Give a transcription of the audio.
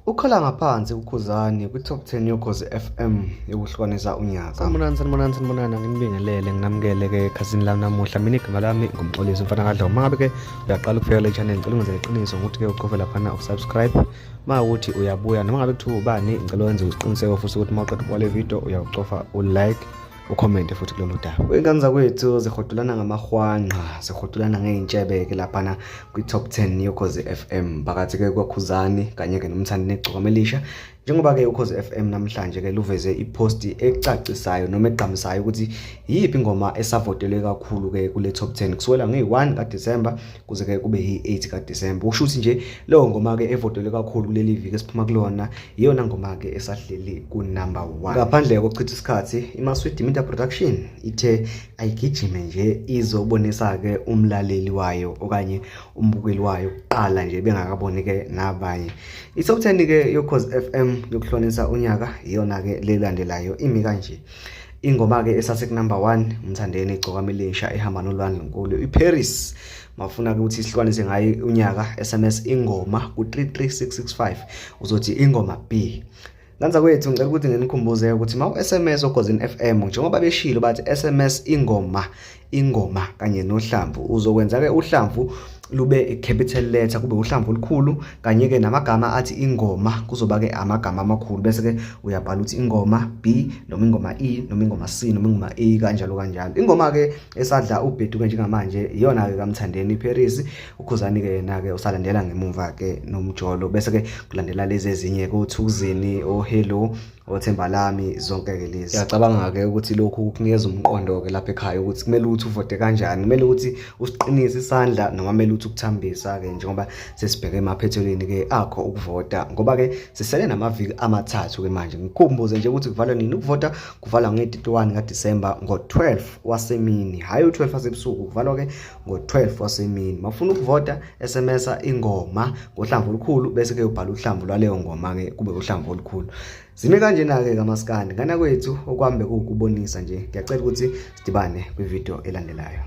Ukhala ngaphansi uKhuzani kwi-Top 10 yoKhozi FM yokuhlukanisa unyaka. Sanibonani, sanibonani, sanibonani, nginibingelele, nginamukele-ke ekhasini lami namuhla. Mina igama lami nguMxolisi umfana kaDlomo. Uma ngabe-ke uyaqala ukufika kule channel, ngicela ungenzele iqiniso ngokuthi-ke ucofe laphana usubscribe. Uma ukuthi uyabuya noma ngabe kuthiwa ubani, ngicela wenze isiqiniseko futhi ukuthi uma uqeda ukubuka le video uyawucofa u-like, ukhomente futhi kulolu daba. Iy'ngane zakwethu zihudulana ngamahwanqa, zihudulana ngey'ntshebe-ke laphana kwi-Top 10 yoKhozi FM phakathi-ke kwaKhuzani kanye-ke noMthandi neGcokama Elisha. Njengoba-ke uKhozi FM namhlanje-ke luveze iphosti ecacisayo noma egqamisayo ukuthi yiyiphi ingoma esavotelwe kakhulu-ke kule Top 10 kusukela ngeyi-1 kaDisemba kuze-ke kube yi-8 kaDisemba. Kusho ukuthi nje leyo ngoma-ke evotelwe kakhulu kuleli viki esiphuma kulona iyona ngoma-ke esahleli ku-number 1. Ngaphandle kokuchitha isikhathi, iMaswidi Media Production ithe ayigijime nje izobonisa-ke umlaleli wayo okanye umbukeli wayo kuqala nje bengakaboni-ke nabanye. I-Top 10-ke yoKhozi FM yokuhlonisa unyaka iyona-ke lelandelayo imi kanje. Ingoma-ke esase-number 1 uMthandeni Igcokama Elisha ehamba noLwandle Nkulu iParis. Mafuna-ke ukuthi sihlukanise ngayo unyaka, SMS ingoma ku-33665 uzothi ingoma B. Nganza kwethu, ngicela ukuthi nginikhumbuze ukuthi uma u-SMS oKhozini FM, njengoba beshilo bathi SMS ingoma, ingoma kanye nohlamvu, uzokwenza-ke uhlamvu lube capital letter, kube uhlamvu olukhulu, kanye-ke namagama athi ingoma kuzoba-ke amagama amakhulu, bese-ke uyabhala ukuthi ingoma B noma ingoma E noma ingoma C noma ingoma E, kanjalo kanjalo. Ingoma-ke esadla ubhedu-ke njengamanje iyona-ke kaMthandeni iParis. UKhuzani-ke yena-ke usalandela ngemumva-ke nomjolo, bese-ke kulandela lezi ezinye koThukuzini, oHello, oThemba Lami, zonke-ke lezi. Ngiyacabanga-ke ukuthi lokhu kukunikeza umqondo-ke lapha ekhaya ukuthi kumele ukuthi uvote kanjani, kumele ukuthi usiqinise isandla noma kumele ukuthi ukuthambisa-ke njengoba sesibheke emaphethelweni-ke akho ukuvota, ngoba-ke sisele namaviki amathathu-ke manje. Ngikhumbuze nje ukuthi kuvalwa nini ukuvota, kuvalwa nge-31 kaDisemba ngo-12 wasemini, hhayi u-12 wasebusuku, kuvalwa-ke ngo-12 wasemini. Mafuna ukuvota, SMS ingoma ngohlamvu olukhulu, bese-ke ubhala uhlamvu lwaleyo ngoma-ke kube uhlamvu olukhulu. Zime kanjena-ke kamaskandi ngana kwethu, okwami bekuwukubonisa nje. Ngiyacela ukuthi sidibane kwividiyo elandelayo.